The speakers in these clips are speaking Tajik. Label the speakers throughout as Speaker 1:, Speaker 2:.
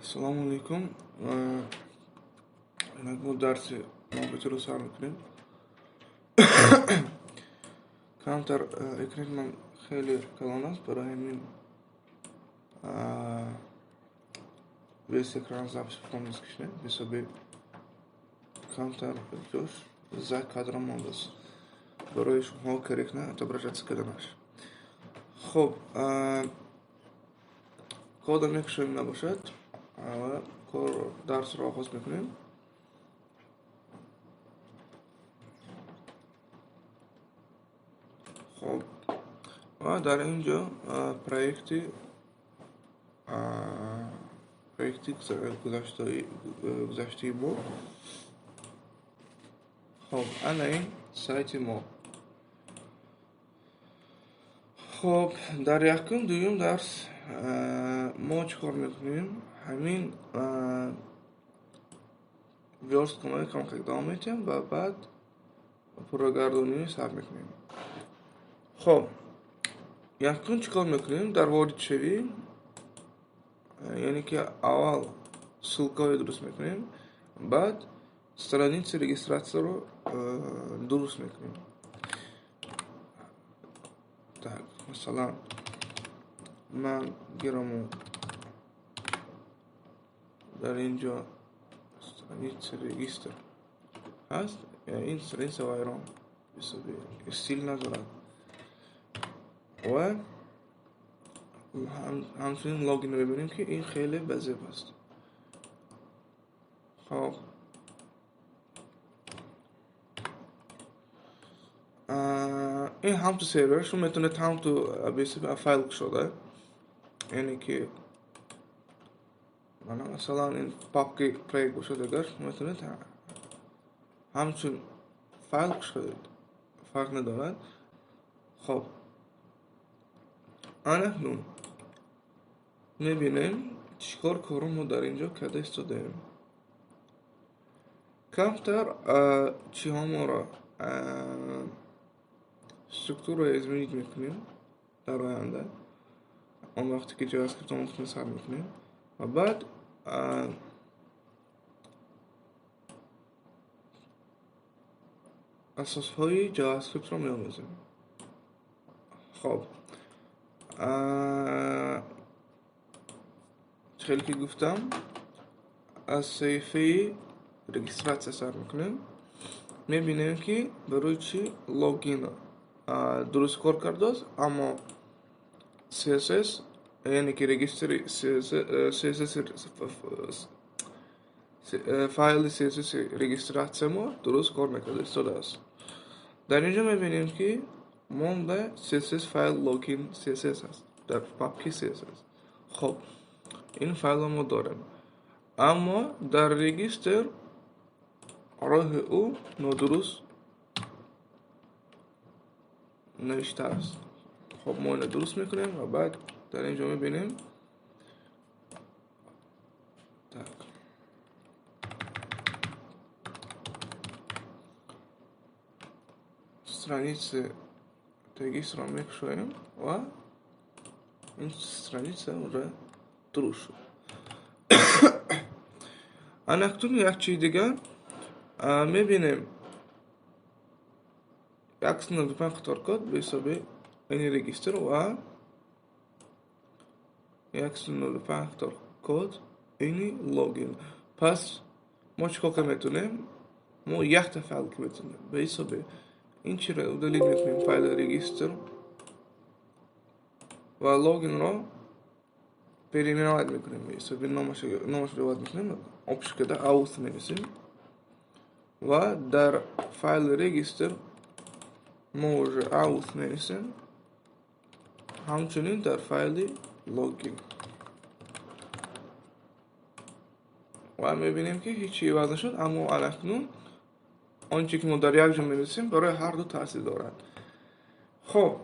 Speaker 1: Ассалому алайкум. Инак мо дарси мобитиро сар мекунем. Камтар экрани ман хеле калон аст, барои ҳамин весь экран запись полностью кишнем. Ҳисоби камтар ҷош за кадром мондааст. Барои шумо корректно отображаться карданаш. Хоб, кода мекушоем набошад ва кор дарсро оғоз мекунем. Хоб, ва дар ин ҷо проекти гузаштаи мо. Хоб, ана ин сайти мо. Хоб, дар якум дуюм дарс мо чӣ кор мекунем? Ҳамин версткаҳои камкак давом медиҳем ва баъд пуррагардонӣ сар мекунем. Хоб, якум чӣ кор мекунем? Дар воридшавӣ, яъне ки аввал ссылкаҳое дуруст мекунем, баъд страница регистратсияро дуруст мекунем. Так, масалан, ман гираму дар ин ҷо страница регистр ҳаст. Ин страница вайрон ҳисоби стил надорад ва ҳамчунин логинро мебинем, ки ин хеле базеб аст. Хоб, ин ҳамту сервер шумо метавонед ҳамту файл кушода, яъне ки мана масалан ин папки проект бошад, агар шумо метавонед ҳамчун файл кушоед, фарқ надорад. Хоб, анакнун мебинем чӣ кор корро мо дар ин ҷо карда истодаем. Камтар чиҳо моро структураро изменить мекунем дар оянда, он вақте ки JavaScript омӯхтан сар мекунем, ва баъд асосҳои JavaScript-ро меомӯзем. Хоб, хеле ки гуфтам, аз саҳифаи регистратсия сар мекунем. Мебинем, ки барои чӣ логин дуруст кор кардааст, аммо CSS, яъне ки регистри CSS, файли CSS регистратсия мо дуруст кор накарда истодааст. Дар ин ҷо мебинем, ки монда CSS файл логин CSS аст дар папки CSS. Хоб, ин файлро мо дорем, аммо дар регистр роҳи ӯ нодуруст навиштааст. Хоб, мо инро дуруст мекунем ва баъд дар ин ҷо мебинем. Так, страницы регистрро мекушоем ва ин страница уже дуруст шуд. Анакнун як чизи дигар мебинем, 195 қатор код ба ҳисоби ини регистр ва 195 қатор код ини логин. Пас мо чӣ кор карда метавонем? Мо якта файл ки метавонем ба ҳисоби ин чиро удалить мекунем, файли регистр ва логинро переименовать мекунем, ба ҳисоби номашро иваз мекунем, общий карда auth менависем ва дар файли регистр мо уже auth менависем, ҳамчунин дар файли логин. Ва мебинем, ки ҳеҷ чи иваз нашуд, аммо анакнун он чи ки мо дар як ҷо менависем барои ҳар ду таъсир дорад. Хоб,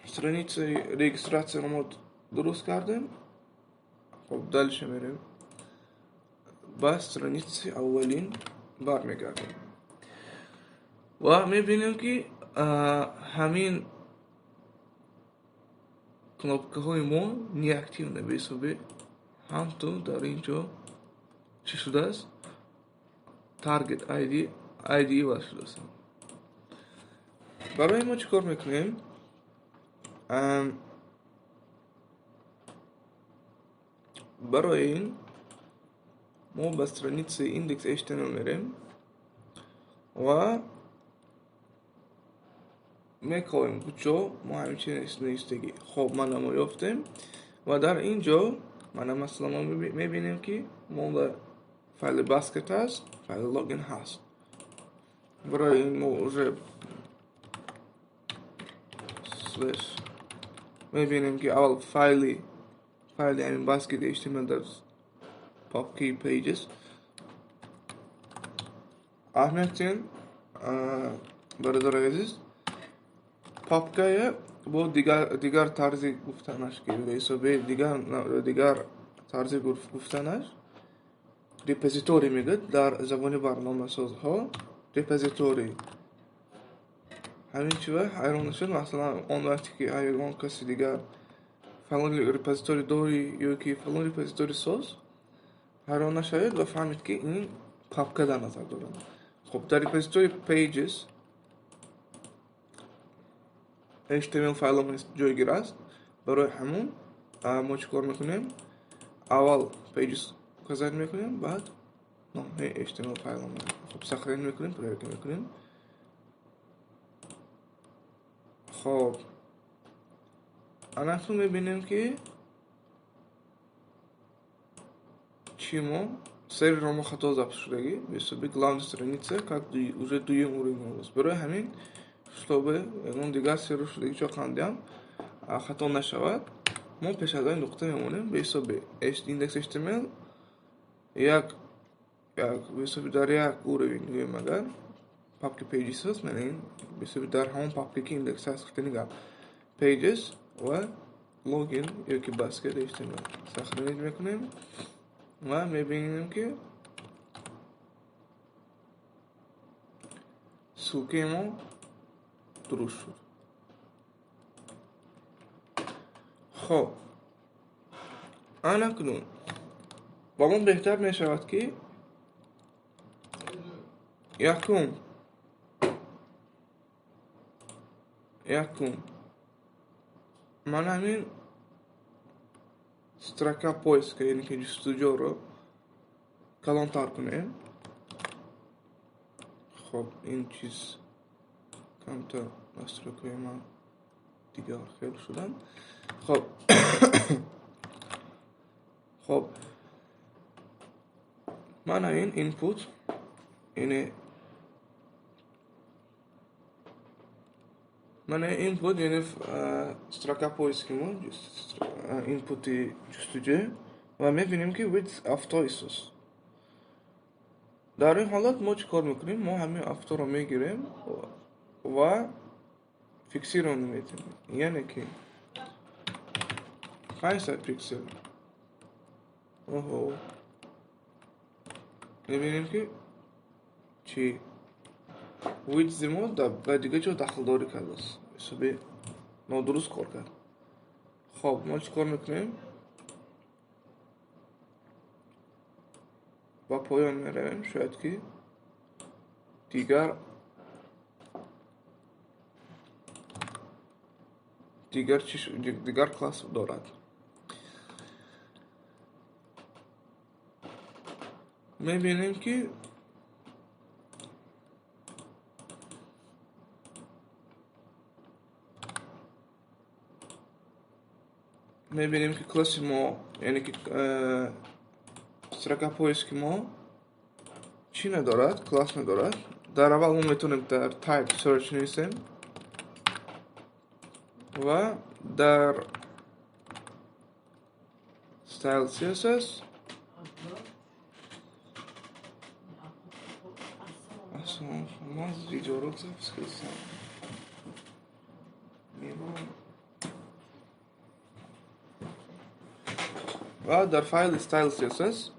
Speaker 1: страницаи регистратсияро мо дуруст кардем. Хоб, дальше мерем, ба страницаи аввалин бармегардем ва мебинем, ки ҳамин кнопкаҳои мо неактивны, ба ҳисоби Ҳам ту дар ин ҷо чӣ шудааст? Target ID иваз шудааст. Барои мо чӣ кор мекунем? Барои ин мо ба страницаи index.html мерем ва мекобем куҷо мо ҳамин навиштагӣ. Хоб, мана мо ёфтем ва дар ин ҷо мана масалан мо мебинем, ки мо дар файли basket ҳаст, файли login ҳаст. Барои ин мо уже slash мебинем, ки аввал файли ҳамин basket html дар папки pages. Аҳамият бародари азиз, папкая бо дигар тарзи гуфтанаш, ки ба ҳисоби дигар тарзи гуфтанаш репозиторий мегӯяд. Дар забони барномасозҳо репозиторий ҳамин чива ҳайрон нашуд. Масалан, он вақте ки ягон каси дигар фалон репозиторий дорӣ ё ки фалон репозиторий соз, ҳайрон нашавед ва фаҳмед, ки ин папка дар назар дорад. Хоб, дар репозиторий pages HTML файлҳо ҷойгир аст. Барои ҳамун мо чӣ кор мекунем? Аввал pages указать мекунем, баъд номи HTML файлҳо. Хоб, сохранить мекунем, проверка мекунем. Хоб, анакнун мебинем, ки чӣ мо серверро мо хато запись шудагӣ, бесоби главная страница как уже дуюм уровень аст. Барои ҳамин, чтобы ягон дигар сервер шудагӣ чо қандиам хато нашавад, мо пеш аз ин нуқта мемонем ба ҳисоби index html як ба ҳисоби дар як уровень гӯем, агар папки pages аст, мана ин ба ҳисоби дар ҳамон папке ки индекс аст, гуфтани гап pages ва login ё ки basket html сохранить мекунем ва мебинем, ки ссылкаи мо дуруст шуд. Хоб, анакнун ба мо беҳтар мешавад, ки якум мана ҳамин строка поиска, яъне ки ҷустуҷӯро калонтар кунем. Хоб, ин чиз камтар настройкаи ман дигар хел шуданд. Хоб, мана ин input, яъне мана input, яъне строка поиски мо, input-и ҷустуҷӯ, ва мебинем, ки width auto истос. Дар ин ҳолат мо чӣ кор мекунем? Мо ҳамин авторо мегирем ва фиксирован метавонем, яъне ки 500 пиксел. Оҳо, мебинем, ки чӣ width мо ба дигар ҷо дахлдорӣ кардааст, ҳисоби нодуруст кор кард. Хоб, мо чӣ кор мекунем? Ба поён меравем, шояд ки дигар класс дорад. Мебинем, ки класси мо, яъне ки строка поиски мо чӣ надорад? Класс надорад. Дар аввал мо метавонем дар type search нависем ва дар style css аслан ман видеоро запись кардам. Ва дар файли style css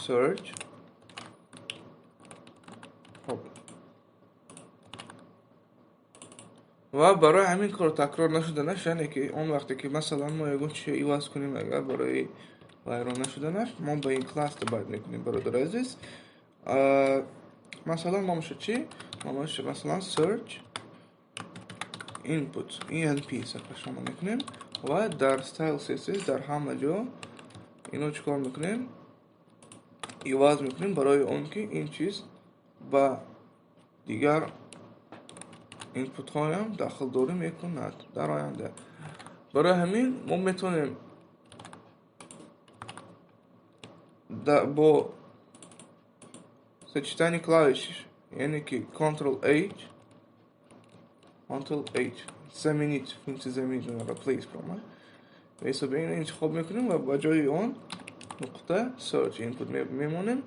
Speaker 1: search. Хоб, Ва барои ҳамин кор такрор нашуданаш, яъне ки он вақте ки масалан мо ягон чизе иваз кунем, агар барои вайрон нашуданаш, мо ба ин класс табдил мекунем, бародари азиз. Масалан номаш чӣ? Номаш масалан search input enp сарпашона мекунем ва дар style css дар ҳама ҷо ино чикор мекунем? Иваз мекунем барои он ки ин чиз ба дигар инпутҳоям дахлдорӣ мекунад дар оянда. Барои ҳамин мо метавонем бо сочетании клавиш, яъне ки Ctrl H заменить, функсия заменить replace прома. Ҳисоби инро интихоб мекунем ва ба ҷои он нуқта search input мемонем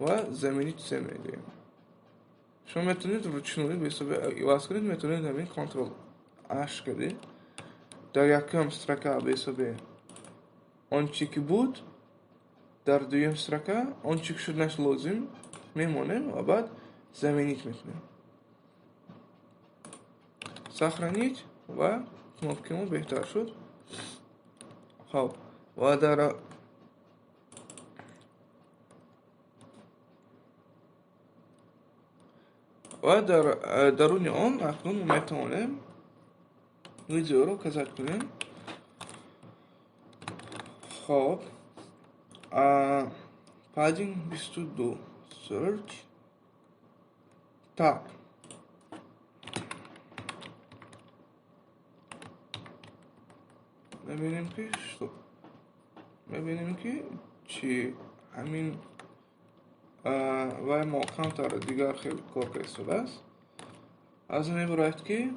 Speaker 1: ва заменить се медиҳем. Шумо метавонед ручную ба ҳисоби иваз кунед, метавонед ҳамин Ctrl H кардед. Дар якум строка ба ҳисоби он чи ки буд, дар дуюм строка он чи ки шуданаш лозим мемонем ва баъд заменить мекунем. Сохранить ва кнопки мо беҳтар шуд. Хоб, ва дар даруни он акнун мо метавонем видеоро казат кунем. Хоб, padding 22 search tab. Мебинем ки что? Мебинем ки чи ҳамин вай мо камтар дигар хел кор карда истодааст. Аз ин мебарояд ки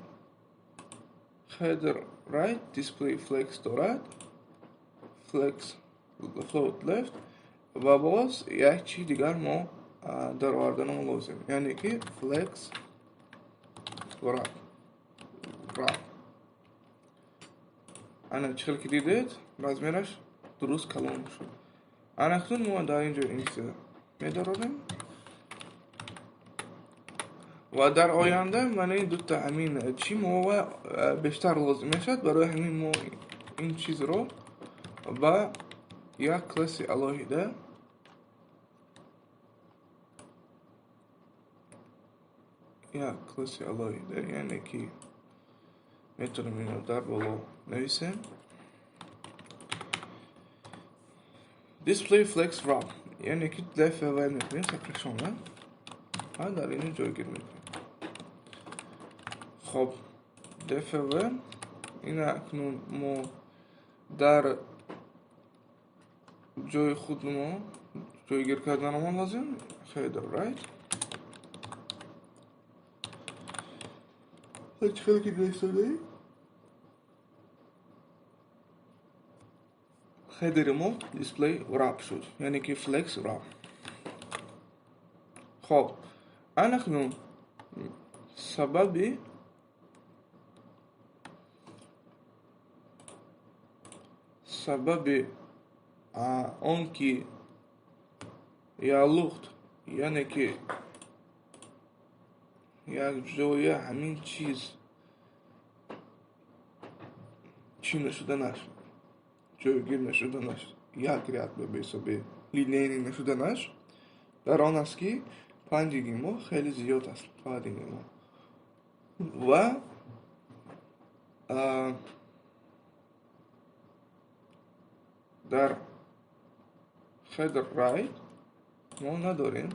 Speaker 1: header right display flex дорад, flex float left ва боз як чи дигар мо дароварданам лозим, яъне ки flex wrap. Ана чӣ хел ки дидед, размераш дуруст калон шуд. Ана акнун мо дар ин ҷо ин чиза медорем ва дар оянда мана ин дута ҳамин чи мо бештар лозим мешавад. Барои ҳамин мо ин чизро ба як класси алоҳида яъне ки метавонем инро дар боло нависем. Display flex wrap, яъне ки дафъа мекунем сакрашона ва дар ин ҷойгир мекунем. Хоб, дафъа ин акнун мо дар ҷои худ мо ҷойгир карданамон лозим. Header right. Чӣ хеле ки гирифтадаи header мо display wrap шуд, яъне ки flex wrap. Хоб, анакнун сабаби он ки ялухт, яъне ки як ҷоя ҳамин чиз чӣ нашуданаш, ҷойгир нашуданаш, як ряд ба ҳисоби линейный нашуданаш дар он аст ки padding и мо хеле зиёд аст. Padding и мо ва дар header right мо надорем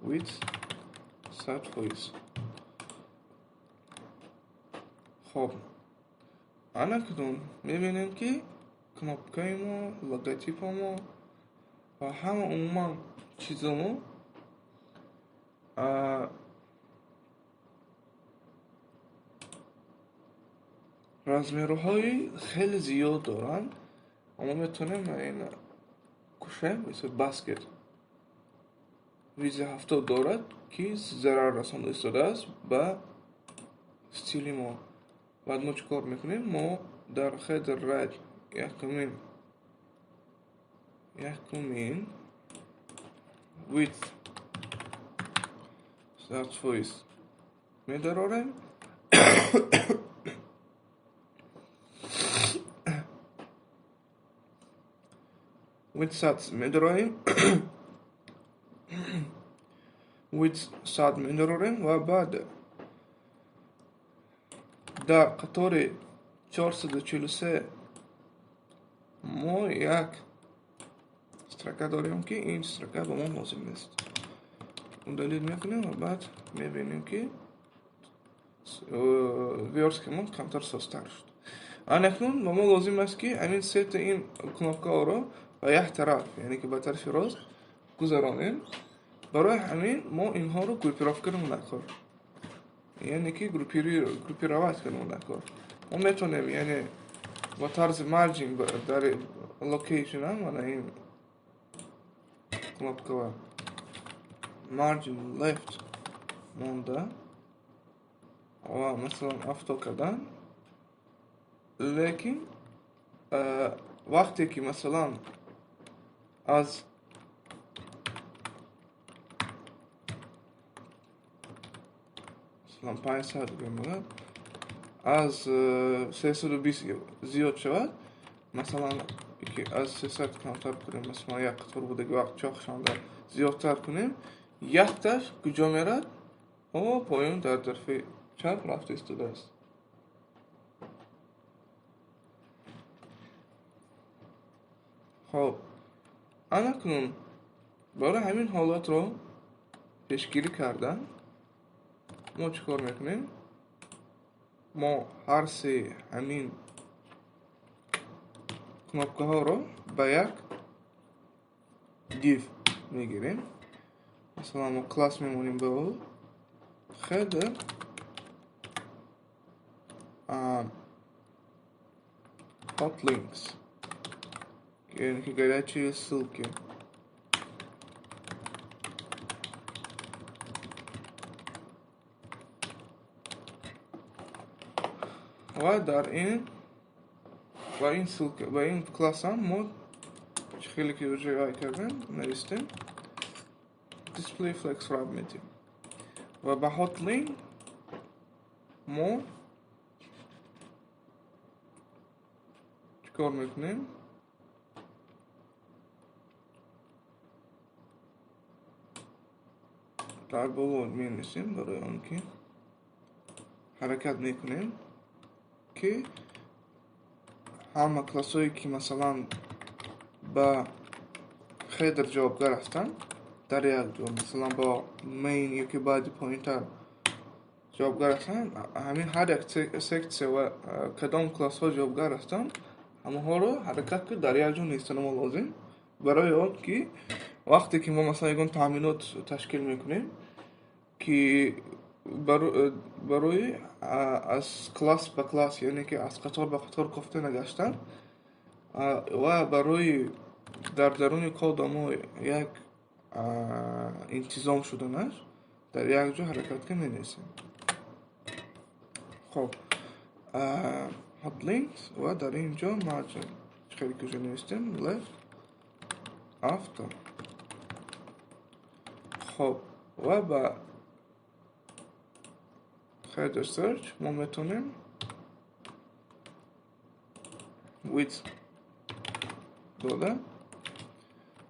Speaker 1: width 100%. Хоб, анакнун мебинем ки кнопкаи мо, логотипи мо ва ҳама умуман чизо мо размерҳои хеле зиёд доранд. Мо метавонем ин кушем, мисли basket width 70 дорад ки зарар расонда истодааст ба стили мо. Баъд мо чӣ кор мекунем? Мо дар header right якумин width 100% медарорем Width 100 медороем, width 100 медорорем ва баъд дар қатори 443 мо як строка дорем, ки ин строка ба мо лозим нест. Удалить мекунем ва баъд мебинем, ки вёрсткаи мо камтар созтар шуд. Анакнун ба мо лозим аст, ки ҳамин сета ин кнопкаҳоро ба як тараф, яъне ки ба тарафи рост гузаронем. Барои ҳамин мо инҳоро группировка кунем накор, яъне ки группировать кунем накор. Мо метавонем, яъне ба тарзи margin дар location, мана ин кнопкава margin left монда ва масалан авто кардан. Лекин вақте ки масалан аз масалан 500 гӯем, аз 320 зиёд шавад, масалан аз 300 камтар кунем, масалан як қатор будаги вақт чохшонда зиёдтар кунем, якташ куҷо мерад? О, поён дар тарафи чап рафта истодааст. Хоб, анакнун барои ҳамин ҳолатро пешгирӣ кардан мо чӣ кор мекунем? Мо ҳар се ҳамин кнопкаҳоро ба як div мегирем. Масалан, мо класс мемонем ба ӯ header hot links, яъне ки горячие ссылки. Ва дар ин ва ин ссылка ва ин классам мо чӣ хеле ки уже вай кардем, навистем, display flex wrap метем ва ба hot link мо чӣ кор мекунем? Дар боло менависем, барои он ки ҳаракат мекунем, ки ҳама классҳое, ки масалан ба header ҷавобгар ҳастанд, дар як ҷо, масалан ба main ёки body поинтар ҷавобгар ҳастанд, ҳамин ҳар як сексия ва кадом классҳо ҷавобгар ҳастанд, ҳамаҳоро ҳаракат ки дар як ҷо нестан мо лозим, барои он ки вақте ки мо масалан ягон таъминот ташкил мекунем, ки барои аз класс ба класс, яъне ки аз қатор ба қатор кофта нагаштан ва барои дар даруни кода мо як интизом шуданаш, дар як ҷо ҳаракат ки менависем. Хоб, hot links ва дар ин ҷо margin хеле ки уже навистем, left auto. Хоб, ва ба header search мо метавонем width дода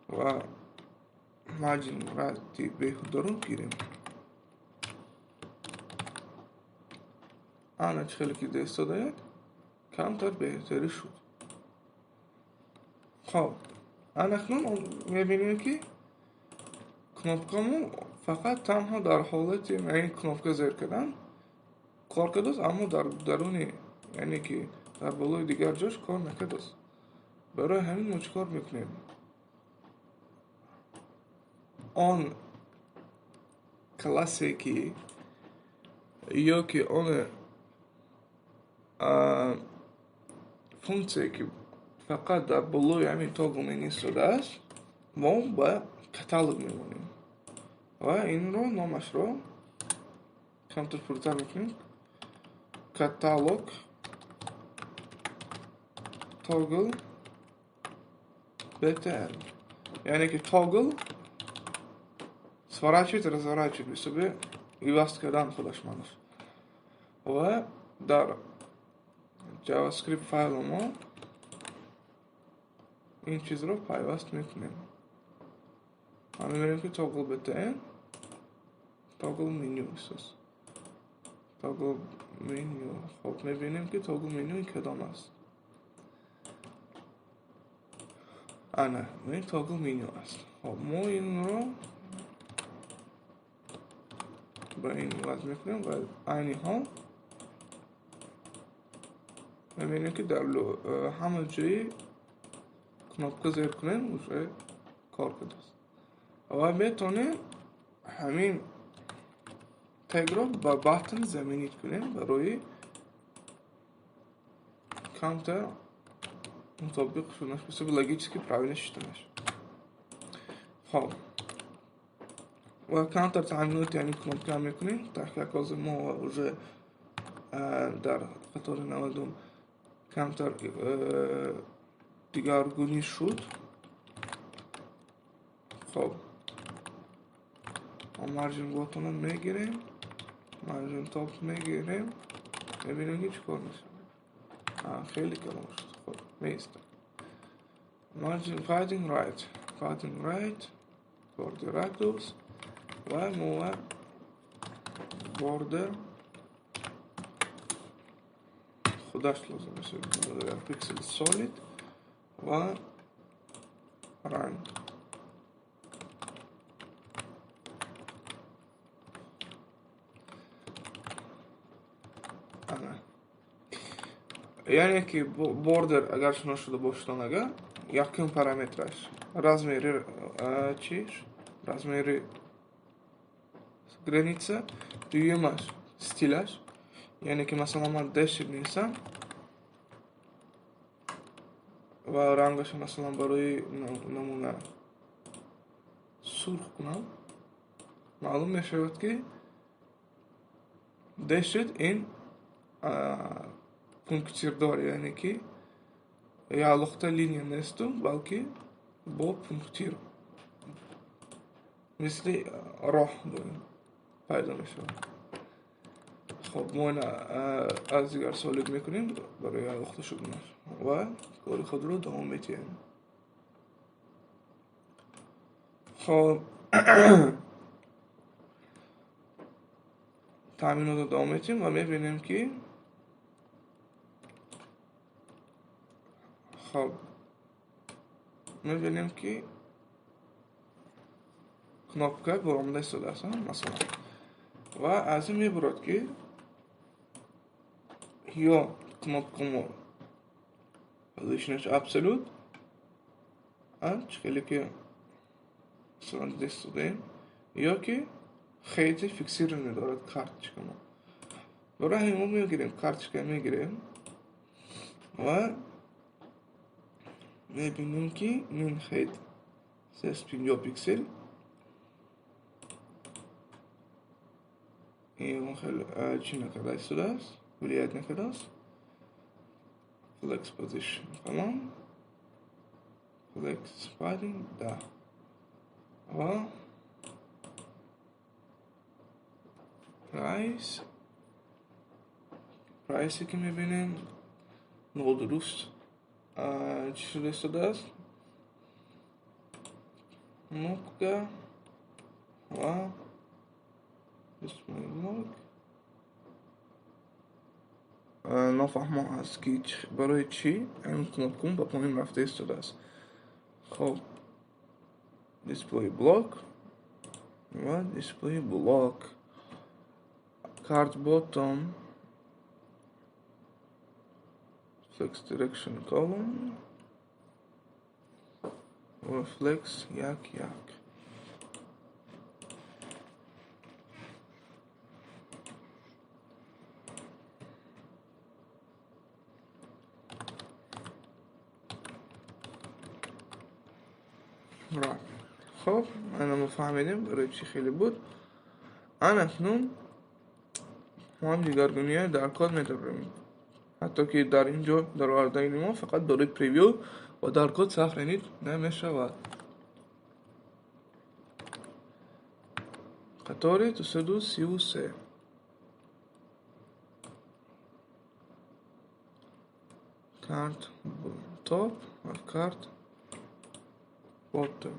Speaker 1: ва margin right беҳударо гирем. Ана, чӣ хеле ки истодаед, камтар беҳтарӣ шуд. Хоб, анакнун мебинем, ки кнопкамо фақат танҳо дар ҳолати ин кнопка зер кардан кор кардааст, аммо дар даруни, яъне ки дар болои дигар ҷош кор накардааст. Барои ҳамин мо чӣ кор мекунем? Он классе ки ё ки он функсие ки фақат дар болои ҳамин toggle менистодааст, мо ба каталог мемонем ва инро номашро камтар пуртар мекунем: каталог toggle btn, яъне ки toggle сворачивать, разворачивать, бисоби иваз кардан худаш маънош. Ва дар JavaScript файл мо ин чизро пайваст мекунем. Ма мебинем, ки toggle btn, toggle menu аст. Toggle menu. Хоб, мебинем, ки toggle menu кадом аст. Ана, ин toggle menu аст. Хоб, мо инро ба ин иваз мекунем ва айни ҳол мебинем, ки дар ҳама ҷои кнопка зер кунем, уже кор кардааст. Ва метавонем ҳамин тегро ба button заменить кунем барои камтар мутобиқ шуданаш, ҳисоби логически правильно шуданаш. Хоб, ва камтар таъминоти ҳамин кнопка мекунем, так как ҳозир мо уже дар қатори 90-ум камтар дигаргунӣ шуд. Хоб, margin bottom мегирем, margin top мегирем, мебинем, ки чӣ кор мешавад. Хеле калон шуд. Хоб, меистам. Margin, padding right, padding right, border radius ва мо border худаш лозим мешавад, pixel solid ва ранг. Ана, яъне ки border агар шинос шуда бошед, агар якум параметраш размери чиш, размери граница, дуюмаш стилаш, яъне ки масалан ман dashed менависам ва рангаша масалан барои намуна сурх кунам, маълум мешавад, ки dashed ин пунктирдор, яъне ки ялухта линия несту, балки бо пунктир мисли роҳ пайдо мешавад. Хоб, мо ина аз дигар solid мекунем барои ялухта шуданаш ва кори худро давом медиҳем. Хоб, таъминотро давом медиҳем ва мебинем, ки хоб, мебинем, ки кнопка баромада истодааст, масалан. Ва аз ин мебурад, ки ё кнопка мо position absolute, чӣ хеле ки масалан дида истодаем, ё ки height фиксированный дорад карточка мо. Барои ҳамин мо мегирем, карточка мегирем ва мебинем, ки min height 350 пиксел, ин хеле чӣ накарда истодааст, влиять накардааст. Flex position column, flex padding 10 ва price. Price ки мебинем, нодуруст чӣ шуда истодааст. Кнопка ва display block. Нофаҳмо ҳаст, ки барои чӣ ин кнопкум ба поин рафта истодааст. Хоб, display block ва display block, card bottom, flex direction column ва flex як як. Хоб, ана мо фаҳмидем барои чӣ хеле буд. Ана акнун мо ҳам дигаргуниҳои дар код медорем, ҳатто ки дар ин ҷо даровардани мо фақат барои превью ва дар код сохранить намешавад. Қатори 233. Card top ва card bottom.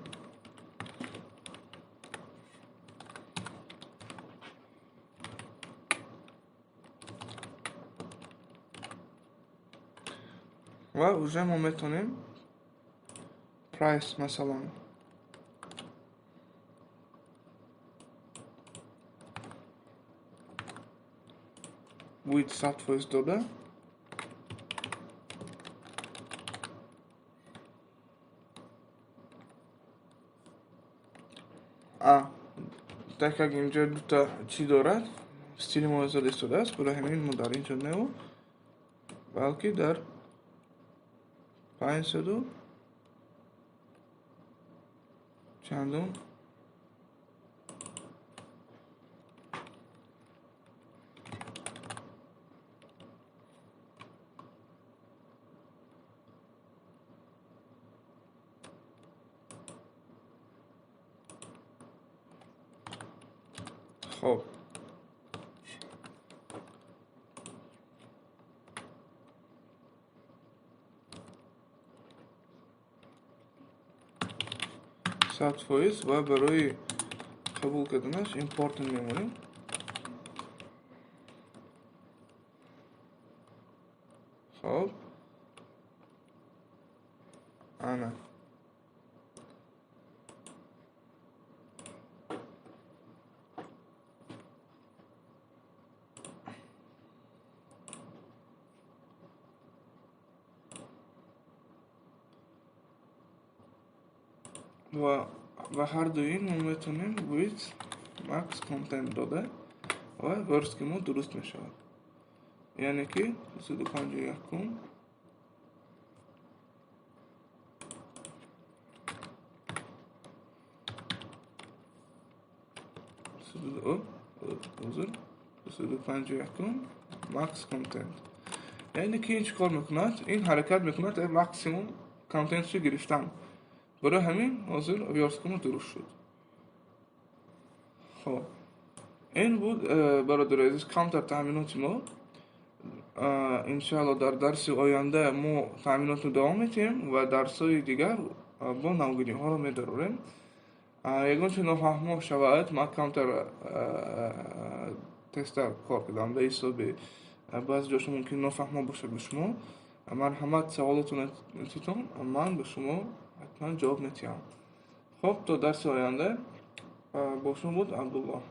Speaker 1: Ва уже мо метавонем price масалан width 100% дода так как инҷо дута чӣ дорад, стили мо зада истодааст, барои ҳамин мо дар инҷо не, балки дар 500 чандум хоб 100% ва барои қабул карданаш important мемонем. Хоб ана ва ҳар дуи мо метавонем width max content дода ва верстки мо дуруст мешавад. Яъне ки 251 узр 251 max content. Яъне ки ин чӣ кор мекунад? Ин ҳаракат мекунад максимум контентро гирифтан. Барои ҳамин ҳозир верстка мо дуруст шуд. Хоб ин буд, бародари азиз, камтар таъминоти мо. Иншаалло дар дарси оянда мо таъминотро давом медиҳем ва дарсҳои дигар бо навгириҳоро медарорем. Ягон чиз нофаҳмо шавад, ман камтар тезтар кор кардам ба ҳисоби баъзе ҷошо мумкин нофаҳмо бошад ба шумо. Марҳамат, саволотонро титон, ман ба шумо ҳатман ҷавоб медиҳам. Хоб, то дарси оянда бо шумо буд Абдуллоҳ.